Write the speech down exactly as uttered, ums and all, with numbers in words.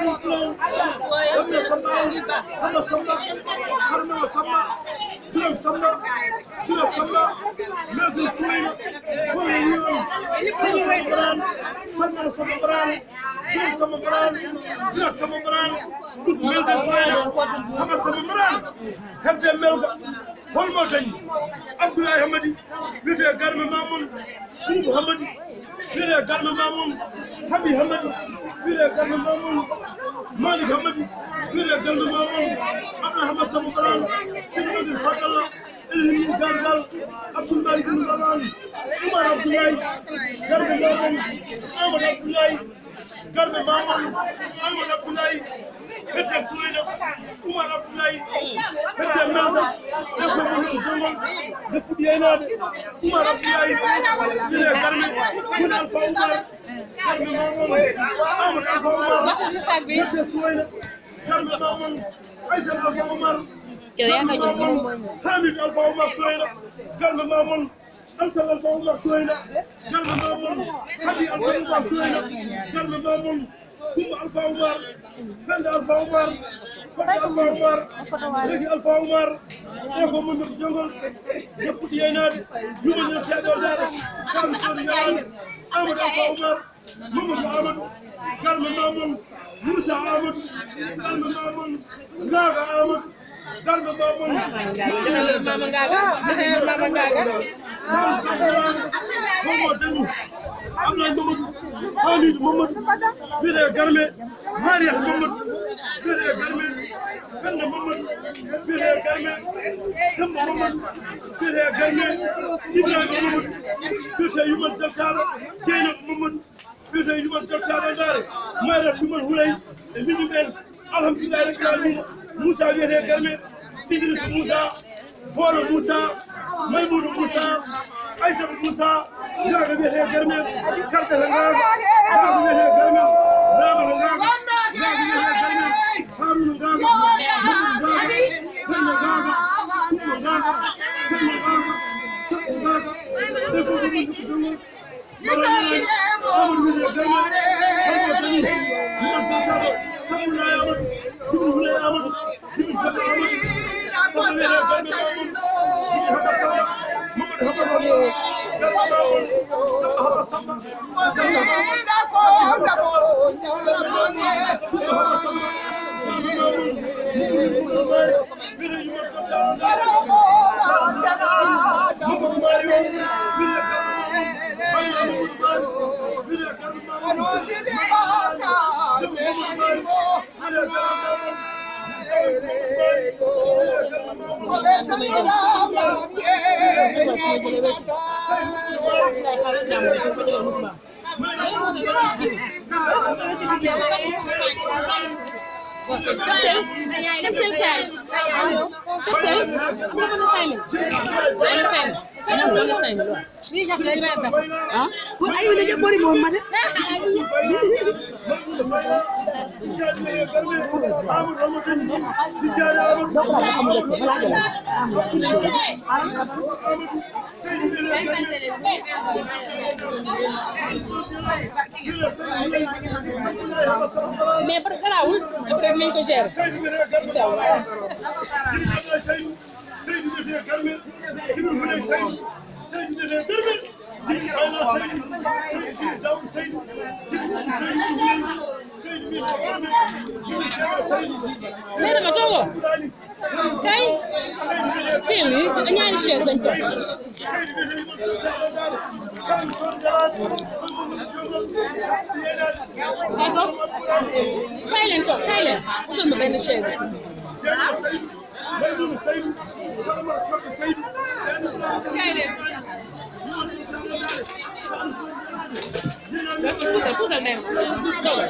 Samba, Samba, Harmala Samba, Biram Samba, Biram Samba, Maître Souleymane, Hono Wiyon, Hono Samba Barane, Hono Samba Barane, Biram Samba Barane, Biram Samba Barane, Ɗum Melde Souleymane, Hama Samba Barane, Hedde Melga, Holmo dañi? Abdoulaye Hamadi, wiyetee Garme Mamoun, Boubou Hamadi, wiyetee Garme Mamoun, Habi Hamadi, wiyetee Garme Mamoun, Malik Hamadi, wiyetee Garme Mamoun, Abdoulaye Hamad Samba Barane, Sidi Nadir Fadalla, Elhini Gargal, Abdoul Malik Ibn Marwan, Oumar Abdoulaye, Garme Mamoun, Amadou Abdoulaye, Garme Mamoun, Amadou Abdoulaye, Hedde Souleymane, Oumar Abdoulaye, Hedde Melda, e ko mo woni jongol, nde puɗɗi yaynaade, Oumar Abdoulaye, wiyetee Garme, woni Alpha Oumar, Garme Mamoun, Amadou Alpha Oumar, Hedde Souleymane, Garme Mamoun, Aïssata Alpha Oumar, Garme Mamoun, Hamidou Alpha Oumar Souleymane, Garme Mamoun, Alassane Alpha Oumar Souleymane, Garme Mamoun, Hadi Alpha Oumar Souleymane, Garme Mamoun, Kumba Alpha Oumar, Penda Alpha Oumar, Fodde Alpha Oumar, Reki Alpha Oumar, e ko mon jogii jongol, nde puɗɗi yaynaade, yumma ñoo ceeɗo daara, kam soodi yaraade, Amadou Alpha Oumar, Mamadou Amadou, Garme Mamoun, Moussa Amadou, Garme Mamoun, Gaga Amadou, Garme Mamoun, Mama Gaga, Mama Gaga. Homo dañi? Ablaye Mamadou, Hamidou Mamadou, wiyetee Garme, Mariam Mamadou, wiyetee Garme, Penda Mamadou, wiyetee Garme, Demba Mamadou, wiyetee Garme, Ibrahima Mamadou, wiyetee Yumal Jaltaaɗo, Jeynaba Mamadou, wiyetee Yumal Jaltaaɗo Ndaare, Mayra Yumal Hulay, e mbiɗi ɓen, alhamdulillahi rabbil alamina, Moussa wiyetee Garme, Idrissa Moussa, Boolo Moussa, Maymoudou Moussa, Aïssatou Moussa, Gaga wiyetee Garme, Kartata Gaga, Gaga wiyetee Garme, Ramata Gaga, Gaga wiyetee Garme, Haruna Gaga, Mamadou Gaga, Penda Gaga, Kumba Gaga, Penda Gaga, Sakko Gaga, ɓe fof ko min jogii jongol. Cheptel, cheptel kaay. Cheptel, wona Simon. Wona Simon. Wona Simon. Ah? Pour ayi ne jabori Muhammad. Dokla ko amu gacce, wala jala. Amu. Mais par garawul, après dinañ ko gérer. Inchallah. Madame Togo. Kay. Fii mi, ñaari chaise lañ toog. Kay toog. Kay leen toog, kay leen. Utal ma benn chaise. Kay leen. Puusal, puusal, nee na. Toogal.